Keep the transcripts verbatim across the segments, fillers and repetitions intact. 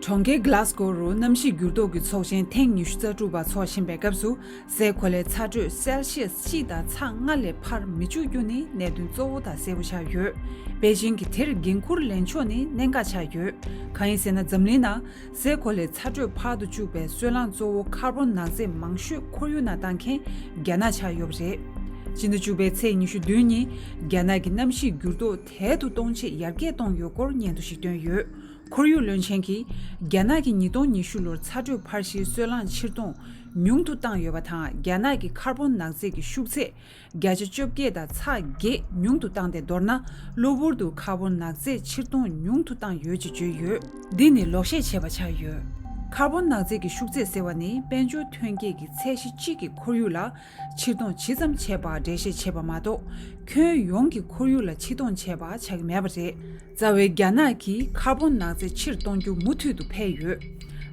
གྲོང་ཁྱེར་Glasgow རུ་གནམ་གཤིས་འགྱུར་ལྡོག་གི་ཚོགས་ཆེན་ཐེངས་ཉི་ཤུ་རྩ་དྲུག་པ་འཚོགས་བཞིན་པའི་སྐབས་སུ། སའི་གོ་ལའི་ཚ་དྲོད་སེལ་ཤི་ཡས་གཅིག་དང་ཚེག་ལྔ་ལས་འཕར་མི་བཅུག་རྒྱུ་ནི་གནད་དོན་གཙོ་བོ་དང་གསལ་པོ་ཆགས་ཡོད། པེ་ཅིང་གིས་དེར་འགན་འཁུར་ལེན་ཕྱོགས་ནི་གནད་འགག་ཆགས་ཡོད། གང་ཡིན་ཟེར་ན། འཛམ་གླིང་ནང་སའི་གོ་ལའི་ཚ་དྲོད་འཕར་དུ་བཅུག་པའི་སོལ་རླངས་གཙོ་བོ་ཀར་བོན་ནག་རྫས་མང་ཤོས་ཁོར་ཡུག་ནང་བཏང་མཁན་རྒྱ་ནག་ཆགས་ཡོད་པ་རེད། སྤྱི་ཟླ་བཅུ་པའི་ཚེས་ཉི་ཤུ་བདུན་ཉིན། རྒྱ་ནག་གིས་གནམ་གཤིས་འགྱུར་ལྡོག་དལ་དུ་གཏོང་ཆེད་ཡར་རྒྱས་གཏོང་ཡོད་སྐོར་སྙན་ཐོ་ཞིག་བཏོན་ཡོད། ཁོར་ཡུག་བློན་ཆེན་གྱིས། རྒྱ་ནག་གིས་ཉིས་སྟོང་ཉི་ཤུ་ལོར་ཚ་དྲོད་འཕར་གཞིའི་སོལ་རླངས་ཕྱིར་གཏོང་ཉུང་དུ་བཏང་ཡོད་པ་དང་། རྒྱ་ནག་གིས་ཀར་བོན་ནག་རྫས་ཀྱི་ཤུགས་ཚད་བརྒྱ་ཆ་བཅོ་བརྒྱད་དང་ཚེག་བརྒྱད་ཉུང་དུ་བཏང་སྟེ། མདོར་ན། གློ་བུར་དུ་ཀར་བོན་ནག་རྫས་ཕྱིར་གཏོང་ཉུང་དུ་བཏང་ཡོད་ཅེས་བརྗོད་ཡོད། འདི་ནི་ལོག་བཤད་བྱས་པ་ཆགས་ཡོད། ཀར་བོན་ནག་རྫས་ཀྱི་ཤུགས་ཚད་ཟེར་བ་ནི་དཔལ་འབྱོར་ཐོན་སྐྱེད་ཀྱི་ཚད་གཞི་གཅིག་གི་ཁོར་ཡུག་ལ་ཕྱིར་གཏོང་ཇི་ཙམ་བྱས་པར་འགྲེལ་བཤད་བྱས་པ་མ་གཏོགས། ཁྱོན་ཡོངས་ཀྱི་ཁོར་ཡུག་ལ་ཕྱིར་གཏོང་བྱས་པ་ཆགས་ཀྱི་མེད་པ་རེད། རྩ་བའི་རྒྱ་ནག་གིས་ཀར་བོན་ནག་རྫས་ཕྱིར་གཏོང་རྒྱུ་མུ་མཐུད་དུ་འཕེལ་ཡོད།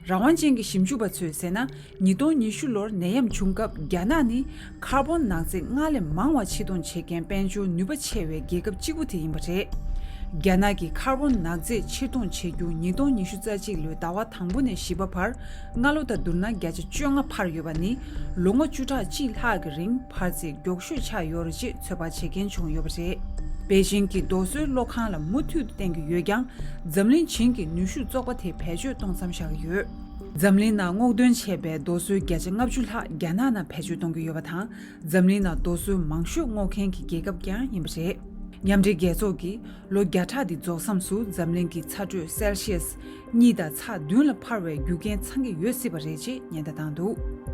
རང་དབང་ཅན་གྱི་ཞིབ་འཇུག་པ་ཚོས་ཟེར་ན། ཉིས་སྟོང་ཉི་ཤུ་ལོར་ནད་ཡམས་བྱུང་སྐབས། རྒྱ་ནག་ནི་ཀར་བོན་ནག་རྫས་སྔར་ལས་མང་བ་ཕྱིར་གཏོང་བྱེད་མཁན་དཔལ་འབྱོར་ནུས་པ་ཆེ་བའི་རྒྱལ་ཁབ་གཅིག་པུ་དེ་ཡིན་པ་རེད། རྒྱ་ནག་གིས་ཀར་བོན་ནག་རྫས་ཕྱིར་གཏོང་བྱེད་རྒྱུ་ཉིས་སྟོང་ཉི་ཤུ་རྩ་གཅིག་ལོའི་ཟླ་བ་དང་པོ་ནས་བཞི་པ་བར། སྔ་ལོ་དང་བསྡུར་ན་བརྒྱ་ཆ་བཅོ་ལྔ་འཕར་ཡོད་པ་ནི། ལོ་ངོ་བཅུ་ཕྲག་གཅིག་ལྷག་གི་རིང་འཕར་ཚད་མགྱོགས་ཤོས་ཆགས་ཡོད་རེད་ཅེས་ཚོད་དཔག་བྱེད་མཁན་བྱུང་ཡོད་པ་རེད། པེ་ཅིང་གིས་རྡོ་སོལ་གློག་ཁང་ལ་མུ་མཐུད་དུ་བརྟེན་གྱི་ཡོད་ཀྱང་། འཛམ་གླིང་བྱིངས་ཀྱི་ནུས་ཤུགས་བཙོག་པ་དེ་བེད་སྤྱོད་གཏོང་མཚམས་བཞག་གི་ཡོད། འཛམ་གླིང་ནང་སྔོག་འདོན་བྱས་པའི་རྡོ་སོལ་བརྒྱ་ཆ་ལྔ་བཅུ་ལྷག་རྒྱ་ནག་ནང་བེད་སྤྱོད་གཏོང་གི་ཡོད་པ་དང་། འཛམ་གླིང་ནང་རྡོ་སོལ་མང་ཤོས་སྔོག་མཁན་གྱི་རྒྱལ་ཁབ་ཀྱང་ཡིན་པ་རེད། མཉམ་འབྲེལ་རྒྱལ་ཚོགས་ཀྱིས་ལོ་བརྒྱ་ཕྲག་འདི་རྫོགས་མཚམས་སུ་འཛམ་གླིང་གི་ཚ་དྲོད་སེལ་ཤི་ཡས་གཉིས་དང་ཚེག་བདུན་ལ་འཕར་བའི་རྒྱུ་རྐྱེན་ཚང་གི་ཡོད་སྲིད་པ་རེད་ཅེས་ཉེན་བརྡ་བཏང་འདུག།